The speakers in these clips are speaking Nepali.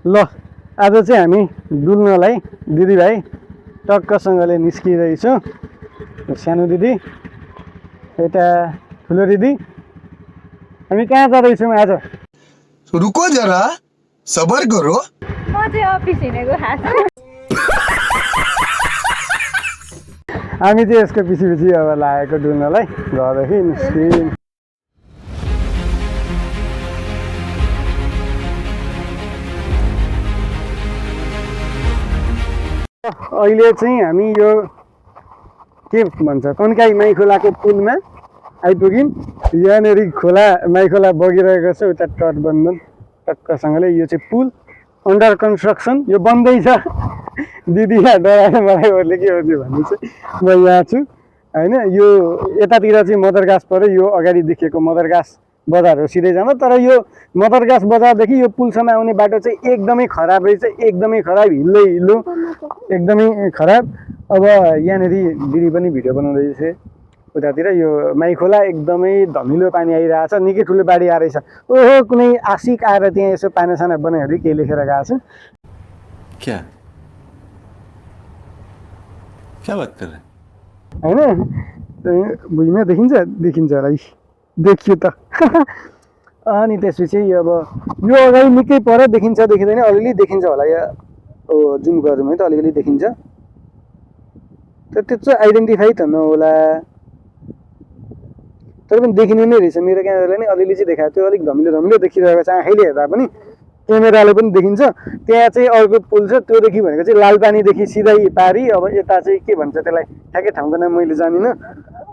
ल आज चाहिँ हामी डुल्नलाई दिदीभाइ टक्कसँगले निस्किरहेछौँ। सानो दिदी यता ठुलो दिदी हामी कहाँ जाँदैछौँ आज? रुको जरा सबर करो। म चाहिँ अफिस हिँडेको खास हामी चाहिँ यसको पछि पछि अब लागेको डुल्नलाई घरदेखि निस्क्यौँ। अहिले चाहिँ हामी यो के भन्छ कन्काई माई खोलाको पुलमा आइपुग्यौँ। यहाँनिर खोला माई खोला बगिरहेको छ उता तटबन्धन टक्कसँगले। यो चाहिँ पुल अन्डर कन्स्ट्रक्सन, यो बन्दैछ। दिदी यहाँ डराएर मलाई ओर्ले के हो भन्नु चाहिँ म यहाँ छु होइन। यो यतातिर चाहिँ मदरगास पऱ्यो, यो अगाडि देखिएको मदरगास बजार हो सिधै जान। तर यो मदरगास बजारदेखि यो पुलसम्म आउने बाटो चाहिँ एकदमै खराब रहेछ, एकदमै खराब, हिलो एकदमै खराब। अब यहाँनिर दिदी पनि भिडियो बनाउँदैछ उतातिर। यो माई खोला एकदमै धमिलो पानी आइरहेछ, निकै ठुलो बाढी आएछ। ओहो कुनै आशिक आएर त्यहाँ यसो पानासाना बनाइहरू केही लेखेर गएको छ। क्या क्या बात कर रहे होइन भुइँमा देखिन्छ होला देखियो त। अनि त्यसपछि अब यो अगाडि निकै पर देखिन्छ देखिँदैन अलिअलि देखिन्छ होला। यहाँ जुम गरौँ है त अलिअलि देखिन्छ। त्यो चाहिँ आइडेन्टिफाई त नहोला तर पनि देखिने नै रहेछ। मेरो क्यामेराले नै अलिअलि चाहिँ देखाएको थियो, अलिक धमिलो देखिरहेको छ आँखाइले हेर्दा पनि, क्यामेराले पनि देखिन्छ। त्यहाँ चाहिँ अर्को पुल छ, त्योदेखि भनेको चाहिँ लालपानीदेखि सिधै पारी। अब यता चाहिँ के भन्छ त्यसलाई ठ्याक्कै ठाउँको नाम मैले जानिनँ।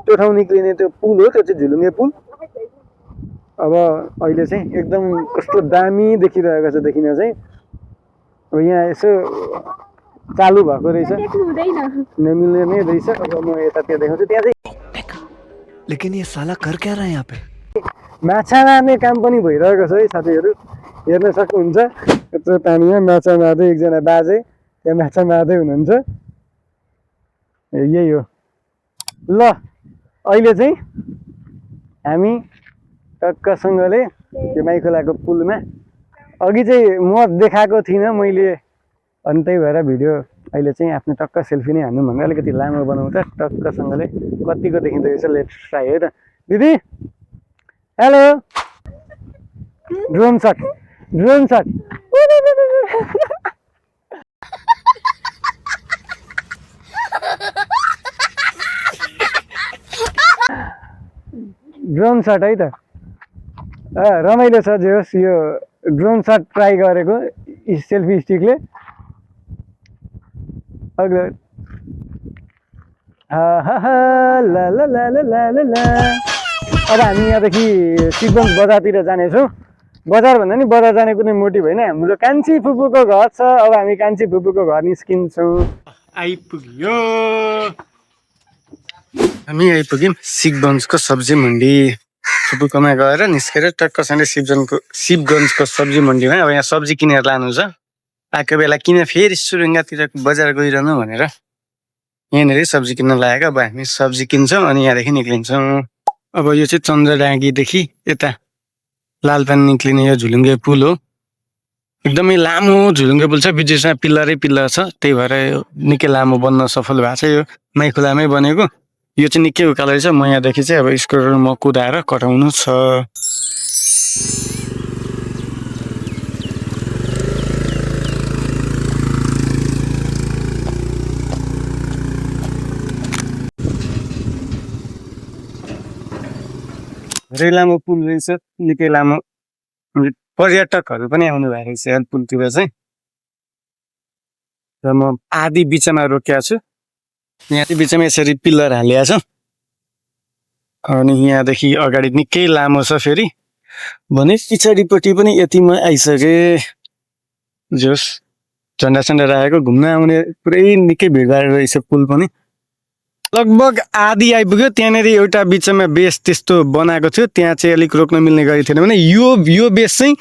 त्यो ठाउँ निक्लिने त्यो पुल हो, त्यो चाहिँ झुलुङ्गे पुल। अब अहिले चाहिँ एकदम कस्तो दामी देखिरहेको छ देखिन चाहिँ। अब यहाँ यसो चालु भएको रहेछ, नमिल्ने नै रहेछ। अब म यतातिर देखाउँछु। त्यहाँ चाहिँ लेकिन ये साला कर क्या रहा है यहाँ पे? माछा मार्ने काम पनि भइरहेको छ है साथीहरू, हेर्न सक्नुहुन्छ। यत्रो पानीमा माछा मार्दै एकजना बाजे त्यहाँ माछा मार्दै हुनुहुन्छ। यही हो। ल अहिले चाहिँ हामी टक्कसँगले त्यो माई खोलाको पुलमा, अघि चाहिँ म देखाएको थिइनँ मैले, अनि त्यही भएर भिडियो अहिले चाहिँ आफ्नो टक्क सेल्फी नै हान्नु भन्दा अलिकति लामो बनाउँछ। टक्कसँगले कतिको देखिँदो रहेछ लेट्स ट्राई है त दिदी। हेलो ड्रोन सट ड्रोन सट है त। रमाइलो छ जे होस्। यो ड्रोन सट ट्राई गरेको सेल्फी स्टिकले। अग्लो ला ला ला ला ला ला। अब हामी यहाँदेखि सिद्धगञ्ज बजारतिर जानेछौँ। बजार भन्दा नि बजार जाने कुनै मोटिभ होइन, हाम्रो कान्छी फुपूको घर छ। अब हामी कान्छी फुपूको घर निस्किन्छौँ। आइपुग्यो, हामी आइपुग्यौँ सिद्धगञ्जको सब्जी मन्डी। फुपूकोमा गएर निस्केर टक्कसँगले शिवगञ्जको सब्जी मन्डीमा अब यहाँ सब्जी किनेर लानु छ। आएको बेला किन फेरि सुरुङ्गातिर बजार गइरहनु भनेर यहाँनिर सब्जी किन्न लागेको। अब हामी सब्जी किन्छौँ अनि यहाँदेखि निक्लिन्छौँ। अब यो चाहिँ चन्द्रडाँगीदेखि यता लालपानी निक्लिने यो झुलुङ्गे पुल हो। एकदमै लामो झुलुङ्गे पुल छ, बिचमा पिल्लरै पिल्लर छ, त्यही भएर निकै लामो बन्न सफल भएको छ। यो माई खोलामै बनेको। यो चाहिँ निकै उकालो रहेछ। म यहाँदेखि चाहिँ अब स्कुटरमा कुदाएर कटाउनु छ। धेरै लामो पुल रहेछ, निकै लामो। पर्यटकहरू पनि आउनु भएको रहेछ पुलतिर चाहिँ। र म आधी बिचमा रोकिएको छु। यहाँ चाहिँ बिचमा यसरी पिल्लर हालिएको छ। अनि यहाँदेखि अगाडि निकै लामो छ फेरि भने पछाडिपट्टि पनि यतिमा आइसके। जोस् झन्डा सन्डा राखेको घुम्न आउने पुरै निकै भिडभाड रहेछ। पुल पनि लगभग आधी आइपुग्यो। त्यहाँनिर एउटा बिचमा बेस त्यस्तो बनाएको थियो, त्यहाँ चाहिँ अलिक रोक्न मिल्ने गरी थिएन भने यो बेस चाहिँ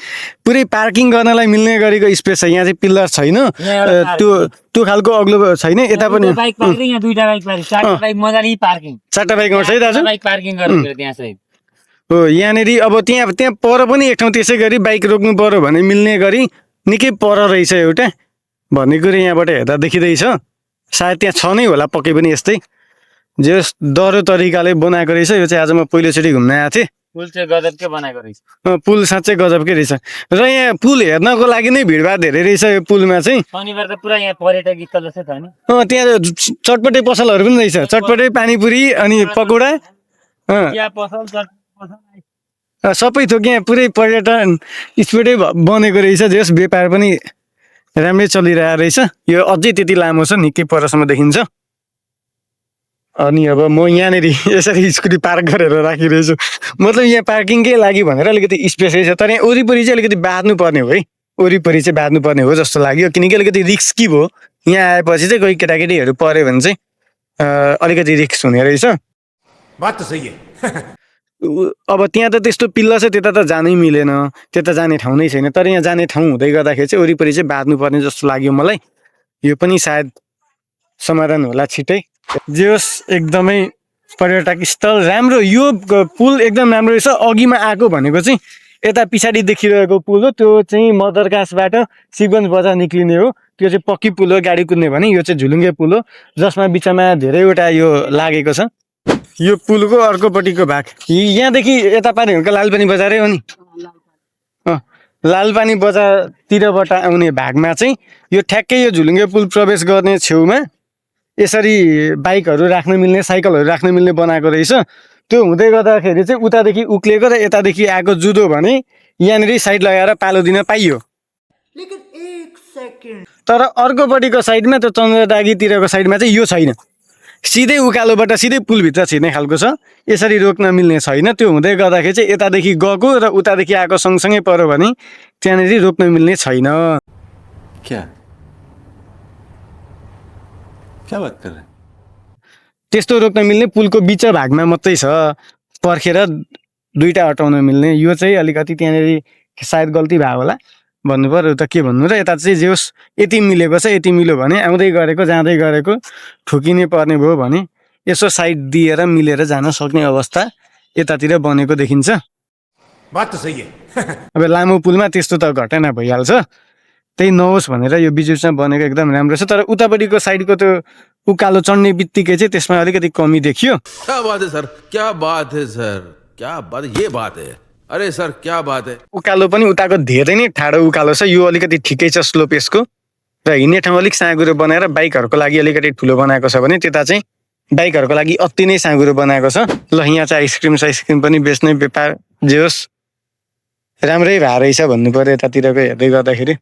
पुरै पार्किङ गर्नलाई मिल्ने गरेको स्पेस छ। यहाँ चाहिँ पिल्लर छैन, त्यो खालको अग्लो छैन। यता पनि चारवटा बाइक आउँछ है दाजु। हो यहाँनिर अब त्यहाँ पर पनि एक ठाउँ त्यसै गरी बाइक रोक्नु पर्यो भने मिल्ने गरी निकै पर रहेछ एउटा भन्ने कुरो यहाँबाट हेर्दा देखिँदैछ। सायद त्यहाँ छ नै होला पक्कै पनि यस्तै जे डह्रो तरिकाले बनाएको रहेछ। यो चाहिँ आज म पहिलोचोटि घुम्न आएको थिएँ। पुल चाहिँ गजबकै बनाएको रहेछ। पुल साँच्चै गजबकै रहेछ र यहाँ पुल हेर्नको लागि नै भिडभाड धेरै रहेछ। यो पुलमा चाहिँ शनिबार त पुरा यहाँ पर्यटक स्थल जस्तै छ नि। त्यहाँ चटपटे पसलहरू पनि रहेछ। चटपटे पानीपुरी अनि पकौडा चिया पसल पसल सबै थोक यहाँ पुरै पर्यटन स्पोटै बनेको रहेछ। जस व्यापार पनि राम्रै चलिरहेको रहेछ। यो अझै त्यति लामो छ, निकै परसम्म देखिन्छ। अनि अब म यहाँनिर यसरी स्कुटी पार्क गरेर राखिरहेछु। मतलब यहाँ पार्किङकै लागि भनेर अलिकति स्पेसै छ, तर यहाँ वरिपरि चाहिँ अलिकति बाँध्नु पर्ने हो है। वरिपरि चाहिँ बाँध्नु पर्ने हो जस्तो लाग्यो, किनकि अलिकति रिस्की भयो। यहाँ आएपछि चाहिँ कोही केटाकेटीहरू पऱ्यो भने चाहिँ अलिकति रिस्क हुने रहेछ। बात त सही है। अब त्यहाँ त त्यस्तो पिल्ला छ, त्यता त जानै मिलेन, त्यता जाने ठाउँ नै छैन। तर यहाँ जाने ठाउँ हुँदै गर्दाखेरि चाहिँ वरिपरि चाहिँ बाँध्नु पर्ने जस्तो लाग्यो मलाई। यो पनि सायद समाधान होला छिट्टै। जे होस् एकदमै पर्यटक स्थल राम्रो। यो पुल एकदम राम्रो रहेछ। अघिमा आएको भनेको चाहिँ यता पछाडि देखिरहेको पुल हो, त्यो चाहिँ मदरकासबाट शिवगञ्ज बजार निक्लिने हो। त्यो चाहिँ पक्की पुल हो, गाडी कुद्ने भने। यो चाहिँ झुलुङ्गे पुल हो जसमा बिचमा धेरैवटा यो लागेको छ। यो पुलको अर्कोपट्टिको भाग यहाँदेखि यता पारि भनेको लालपानी बजारै हो नि। लालपानी बजारतिरबाट आउने भागमा चाहिँ यो ठ्याक्कै यो झुलुङ्गे पुल प्रवेश गर्ने छेउमा यसरी बाइकहरू राख्न मिल्ने, साइकलहरू राख्न मिल्ने बनाएको रहेछ। त्यो हुँदै गर्दाखेरि चाहिँ उतादेखि उक्लिएको र यतादेखि आएको जुदो भने यहाँनिर साइड लगाएर पालो दिन पाइयो। तर अर्कोपट्टिको साइडमा त्यो चन्द्रदागीतिरको साइडमा चाहिँ यो छैन। सिधै उकालोबाट सिधै पुलभित्र छिर्ने खालको छ। यसरी रोक्न मिल्ने छैन। त्यो हुँदै गर्दाखेरि चाहिँ यतादेखि गएको र उतादेखि आएको सँगसँगै पऱ्यो भने त्यहाँनिर रोक्न मिल्ने छैन। क्या क्या बात कर रहे हैं? त्यस्तो रोक्न मिल्ने पुलको बिच भागमा मात्रै छ, पर्खेर दुईटा हटाउन मिल्ने। यो चाहिँ अलिकति त्यहाँनिर सायद गल्ती भयो होला, भन्नु पर्यो त के भन्नु। र यता चाहिँ जे होस् यति मिलेको छ। यति मिल्यो भने आउँदै गरेको जाँदै गरेको ठोकिने पर्ने भयो भने यसो साइड दिएर मिलेर जान सक्ने अवस्था यतातिर बनेको देखिन्छ। बात त सही है। अब लामो पुलमा त्यस्तो त घटना भइहाल्छ, त्यही नहोस् भनेर यो बिचमा बनेको एकदम राम्रो छ। तर उतापट्टिको साइडको त्यो उकालो चढ्ने बित्तिकै चाहिँ त्यसमा अलिकति कमी देखियो। क्या बात है सर, क्या बात है सर, क्या बात, ये बात है। अरे सर क्या बात है। उकालो पनि उताको धेरै नै ठाडो उकालो छ। यो अलिकति ठिकै छ स्लोप यसको, र हिँड्ने ठाउँ अलिक साँगुरो बनाएर बाइकहरूको लागि अलिकति ठुलो बनाएको छ भने त्यता चाहिँ बाइकहरूको लागि अति नै साँगुरो बनाएको छ। ल यहाँ चाहिँ आइसक्रिम पनि बेच्ने व्यापार जे होस् राम्रै भए रहेछ भन्नु पर्यो यतातिरको हेर्दै गर्दाखेरि।